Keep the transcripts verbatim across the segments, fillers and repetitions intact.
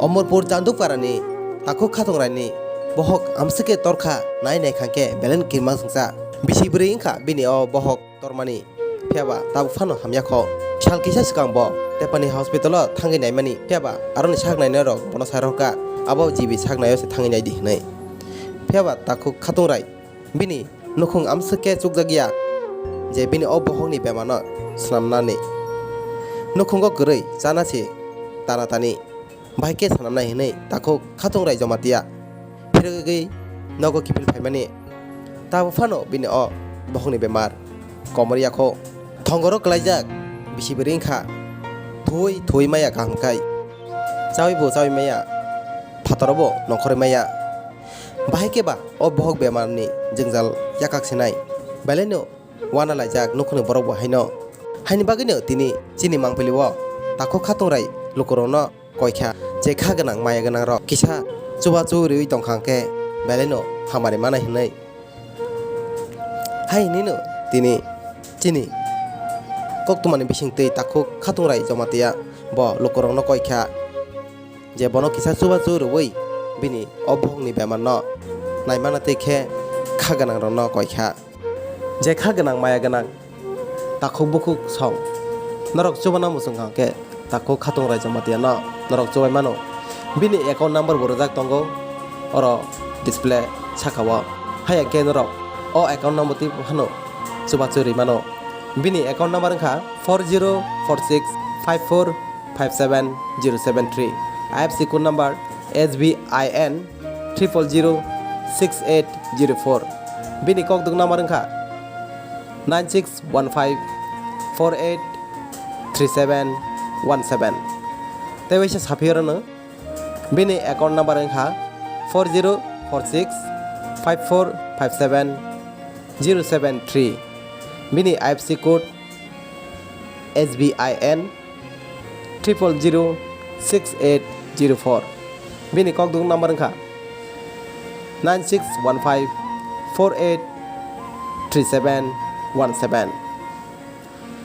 Omorpur Chandukparani takhuk khatungraini bohok amswkhe torkha nai nai khangkhe belai kirma swngsa. Bisi bwrwi wngkha bini o bohok tormani, phiyaba tabuk phano hamya kho. Sal kisa swkang bo Tepani hospital-o thangwi naimani, phiyaba aroni sak nainai rok bono sai rokha, abo G B sak naio se thangwi naidi hwnwi. Phiyaba takhuk khatungrai bini nukhung amswk khe chukjakya je bini o bohokni bemarno swnamnani. Nukhungo kwrwi chana se tana tani. Bahai khe swnamnai hwnwi takhuk khatungrai Jamatia phirogwi nogo kiphil phaimani. Tabuk phano bini o bohokni bemar komor ya kho. Thongoro kwlaijak bisi bwrwi wngkha. Thuwi thuwi maya kaham khai. Chawi bo chawi maya. Phataro bo nongkhorwi maya. Bahai khe ba o bohok bemarni jwngjal yakak sinai. Belaino wana laijak nukhungni borok bo haino. Haini bagwino tini chini mangpili o takhuk khatungrai lukurokno koikha, je kha gwnang maya gwnang rok kisa chubachu riwi tongkha hwnkhe belaino hamari manai hwnwi. Hai hinino tini chini koktwmani bisingtwi takhuk khatungrai Jamatia bo lukurokno koikha, je bono kisa chubachu riwi bini o bohokni bemarno naimana twi khe kha gwnang rokno koikha. Je kha gwnang maya gwnang takhuk bukhuk song norok chubana muchung kha hwnkhe takhuk khatungrai Jamatia no norok chubai mano. Bini account number bo rwjak tongo oro display saka o. Haiya khe norok o account number twi phano chubachu rwi mano. Bini account number wngkha four zero four six five four five seven zero seven three. I F S C code number S B I N triple zero six eight zero four. Bini kokduk number wngkha nine six one five four eight three seven one seven. Tei waisa saphi oro no bini account number wngkha four zero four six five four five seven zero seven three. Bini I F S C code S B I N triple zero six eight zero four. Bini kokduk number wngkha nine six one five four eight three seven one seven.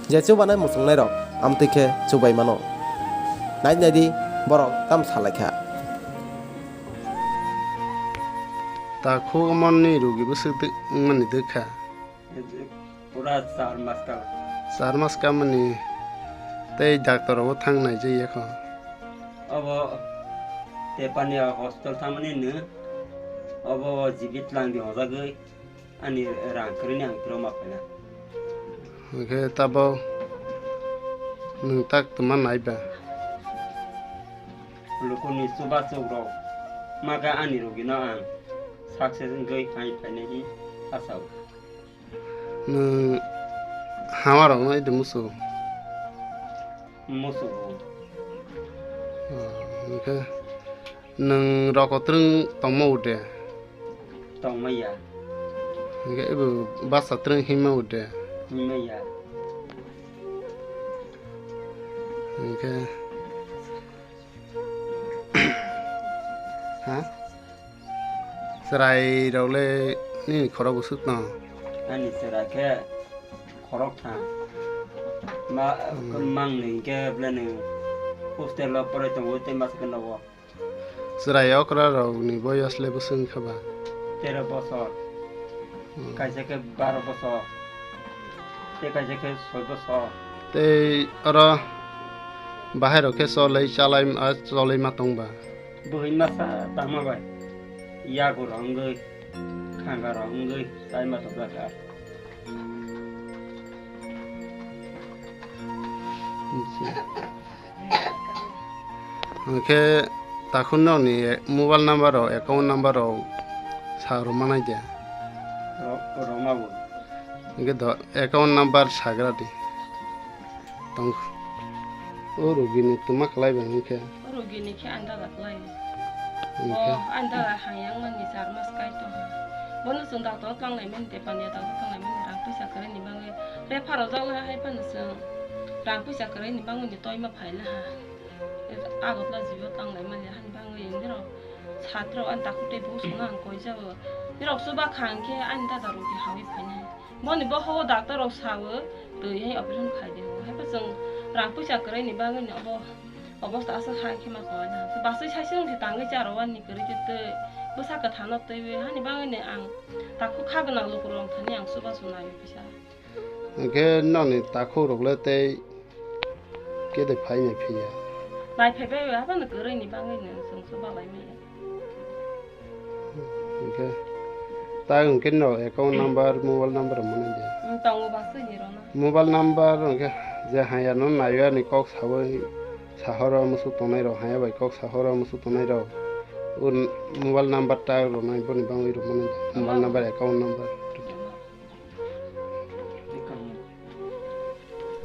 Je chubanai muchungnairok amtwi khe chubai mano. Nai naidi borok tam salaikha. Takhuk omonni rugi bwswk wngmani dwkha. Pura char mas kal. Char mas kamani tei doctor rogo thang naijak ya kho. Obo Tepania hospital thangmani no. Obo jibit langdi hojagwi ani rang kwrwini ang phiro ma phaina. Hwnkhe tabo nwng tak tongma naiba. Lukuni chubachukrok maka ani rogino ang success wngwi hai phainai hi asao. Nwng hamarokno ede musu? Musugo. Oh, hwnkhe nwng roko twrwng tongma ode? Tongmaya. Hwnkhe ebo basa twrwng himma ode? Himma ya. Hwnkhe ha? Chwrai rok le nini khorok bwswk no? Ani chwrai khe khorok thang. Ma, hmm, mang ni hwnkhe bwlai ni hostel o porai tongo tei masa khe nogo. Chwrai okra rok ni boyos le bwswk wngkha ba? Tero bosor. Hmm. Kaisa khe baro bosor. Tei kaisa khe soi bosor. Tei oro bahai rok khe cholai chalai, ah, cholai ma tong ba? Bwhwi masa tangma bai. Yago rok wngwi, khanga rok wngwi, chai ma tong jakha. Hwnkhe takhuk nokni mobile number rok, account number rok sa rw manai de? Ro-, rwma bo. Hwnkhe do account number sagra di. Tong. O rogini twma khlai bai hwnkhe. O rogini khe ang dada khlai. Hwnkhe. O, ang dada hayang mani char mas kai tong ha. Bono chwng doctor tong lai mani de, pania doctor tong lai mani rang puisa kwrwi ni bagwi. Refer rw jak hai phano chwng rang puisa kwrwi ni bagwi ni toima phai la ha. Agartala jibo tang lai mani hani bagwi nirok satro ani takhuk tei bukhuk songno ang koi jabo. Nirok chuba kha hwnkhe ani dada rok di hawi phainai. Boni bokhok o doctor rok sao twi hai operation khai di hwnwi. Hai phano chwng rang puisa kwrwi ni bagwi no obo Obosta aswk hai khe ma koi na. Basui sai se wngkhe tangwi charo wani kwrwi khe tei bwsa kwthano twiwi hani bangwi ni ang takhuk kha gwnang lukurok thani ang chubachu naio kisa. Hwnkhe nokni takhuk rok le tei kede phai nai phiya? Nai phai bai abo no kwrwi ni bangwi no chwng chuba lai maya. Hwnkhe ta hwnkhe no account number, mobile number rok mano de. Tongo basui ni rona. Mobile number hwnkhe je haya no nayo ani kok sawi sahoro musu tongnai rok, haya bai kok sahoro musu tongnai rok. Un mobile number ta rok nai boni bangwi rok mano de. Mobile number, account number.